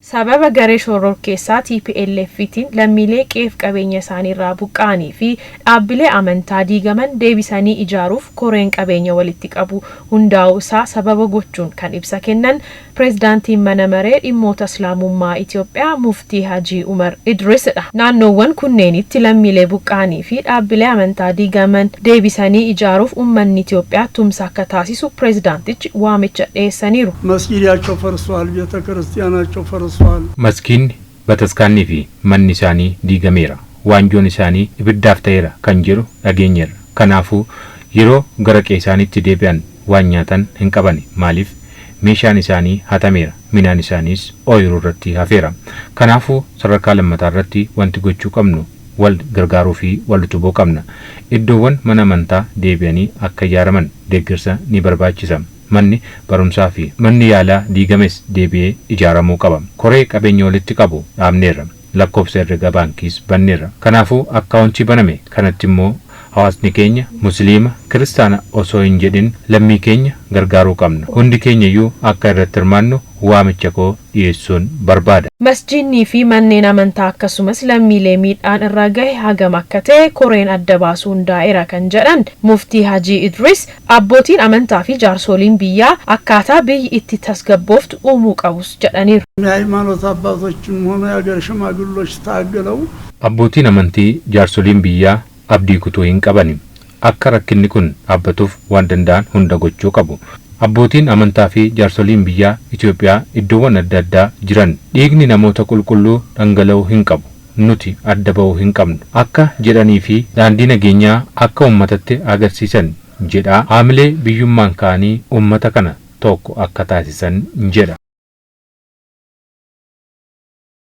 Sababa garee shororkeessaa TPLFtiin lammiilee qe'eef qabeenya isaaniirraa buqqa'anii fi dhaabbilee amantaa diigaman deebisanii ijaaruuf koreen qabeenya walitti qabu hundaa'uu isaa sababa gochuun kan ibsa kennan Pireezidaantiin Mana Maree Dhimmoota Islaamummaa Itiyoophiyaa Muftii Hajii Umar Idrisidha. Naannoowwan kunneenitti lammiilee buqqa'anii fi dhaabbilee amantaa diigaman deebisanii ijaaruuf ummanni Itiyoophiyaa tumsa akka taasisu pireezidaantichi waamicha dhiyeessaniiru. መስጊዳቸው ፈርሷል፣ ቤተ ክርስቲያናቸው ፈርሷል። Maskiinni, bataskaannii fi manni isaanii diigameera. Waanjoon isaanii ibiddaaf ta'eera kan jedhu dhageenyeerra. Kanaafuu yeroo gara qe'ee isaaniitti deebi'an waan nyaatan hin qabani. Maaliif? Meeshaan isaanii hatameera. Midhaan isaaniis ooyiruu irratti hafeera. Kanaafuu sadarkaa lammataa irratti wanti gochuu qabnu wal gargaaruu fi wal utubuu qabna. Iddoowwan mana amantaa deebi'anii akka ijaaraman deeggarsa ni barbaachisa. Manni barumsaa fi manni yaalaa diigames deebi'ee ijaaramuu qaba. Koree qabeenya walitti qabu dhaabneerra. Lakkoofsa herrega baankiis banneerra. Kanaafuu akkaawuntii baname kanatti immoo hawaasni keenya Musliima, Kiristaana osoo hin jedhin lammii keenya gargaaruu qabna. Hundi keenya iyyuu akka irratti hirmaannu waamicha koo dhiyeessuun barbaada. Masjiidnii fi manneen amantaa akkasumas lammiilee miidhaan irra gahe hagam akka ta'e koreen adda baasu hundaa'eera kan jedhan Muftii Hajii Idris, abbootiin amantaa fi jaarsoliin biyyaa akkaataa biyyi itti tasgabbooftu uumuu qabus jedhaniiru. የሃይማኖት አባቶችም ሆነ የሀገር ሽማግሎች ታግለው Abbootiin amantii, jaarsoliin biyyaa abdii kutuu hin qabani. Akka rakkinni kun dhaabbatuuf waan danda'an hunda gochuu qabu. Abbootiin amantaa fi jaarsoliin biyyaa Itoophiyaa iddoowwan adda addaa jiran dhiigni namoota qulqulluu dhangala'uu hin qabu. Nuti adda ba'uu hin qabnu. Akka jedhanii fi daandii nageenyaa akka uummatatti agarsiisan jedhaa haamilee biyyummaan ka'anii uummata kana tokko akka taasisan jedha.